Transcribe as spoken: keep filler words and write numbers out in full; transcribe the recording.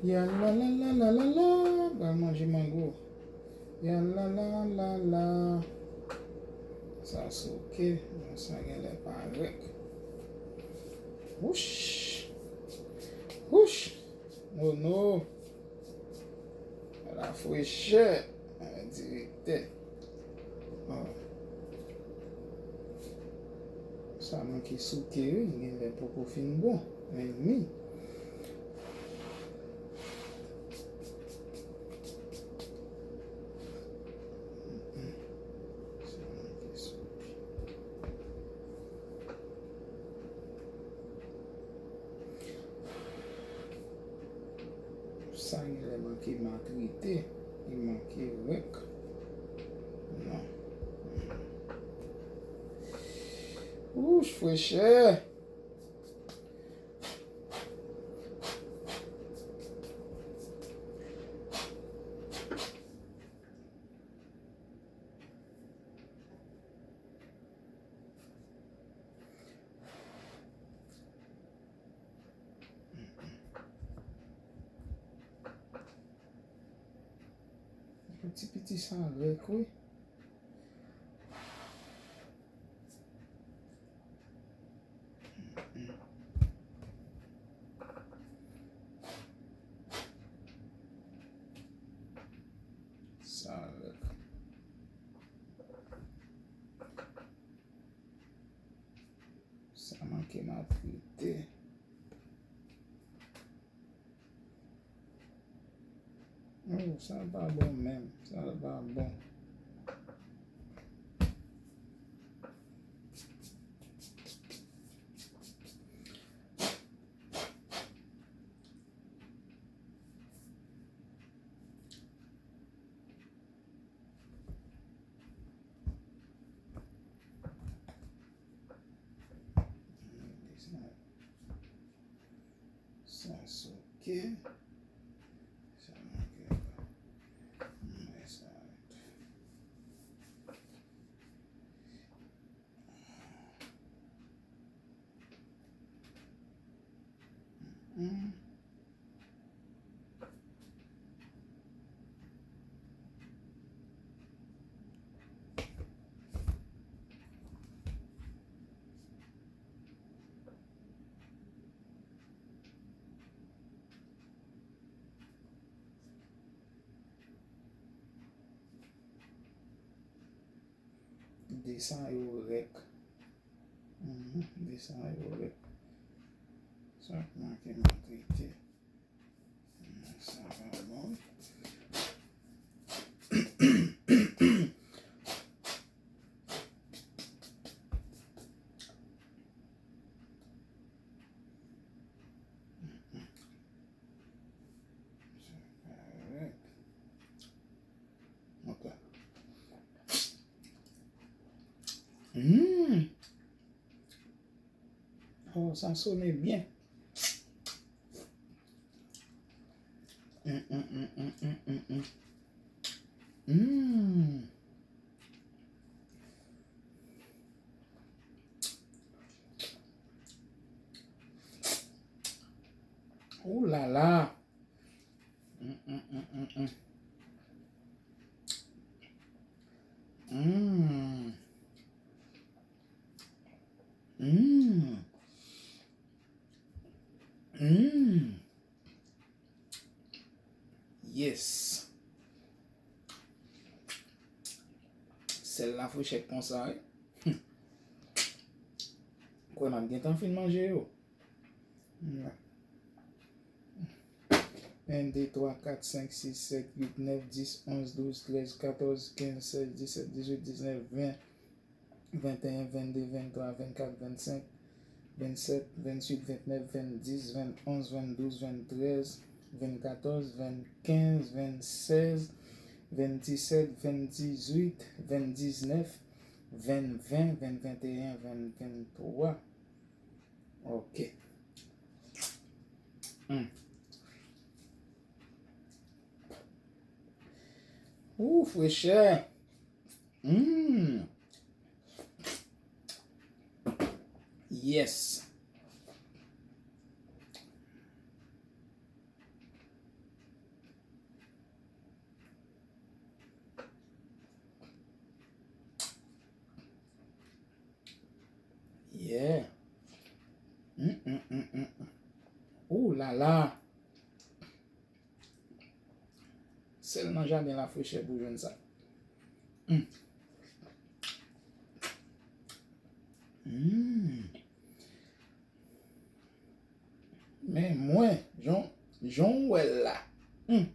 Ya la la la la la la, pral manje mango. Ya la la la la. Sa souke, men sa genlè pa rèk. Wouch. Wouch. Nono. La frechè. Direktè. Ah. Sa manke souke wi, genlè poko fin bon. Men mi. Sa genlè manke matrite, li manke rèk. Non. Wouch, frechè! Yon ti piti sa rèk wi. Sa rèk. Sa manke matrite. Oh, sa pa bon menm. Sa pa bon. Sa souke. Sa manke. Mwen sa. Hmm. De sa yo rèk. Mhm, de sa yo rèk. Sa k manke matrite. Mhm, sa pa bon. Sa pa rèk. Ok. Mm. Oh, sa sone byen. Mm, mm, mm. Mm. Ooh la la. Mm, mm, mm, mm, mm. Mm. Mm. Mm. Yes. Sèl la frechè konsa, wi. Hmm. Kwè m ap gentan fin manje yo. Yen, de, twa, kat, senk, sis, sèt, uit, nèf, dis, onz, douz, trèz, katòz, kenz, sèz, disèt, dizuit, diznèf, ven, venteyen, vennde, venntwa, vennkat, vennsenk, vennsèt, vennwit, ventnèf, venndis, vennonz, venndouz, venntrèz, vennkatòz, vennkenz, vennsèz, venndisèt, venndizuit, venndiznèf, venn, ven, venn, venteyen, venn, venntwa. Ok. Hmm. Ooh, frechè. Hmm. Yes. La, sèl nan jaden Lafrechè pou jwenn sa. Mm. Mm. Men mwen, jan, jan w wè l la. Mm.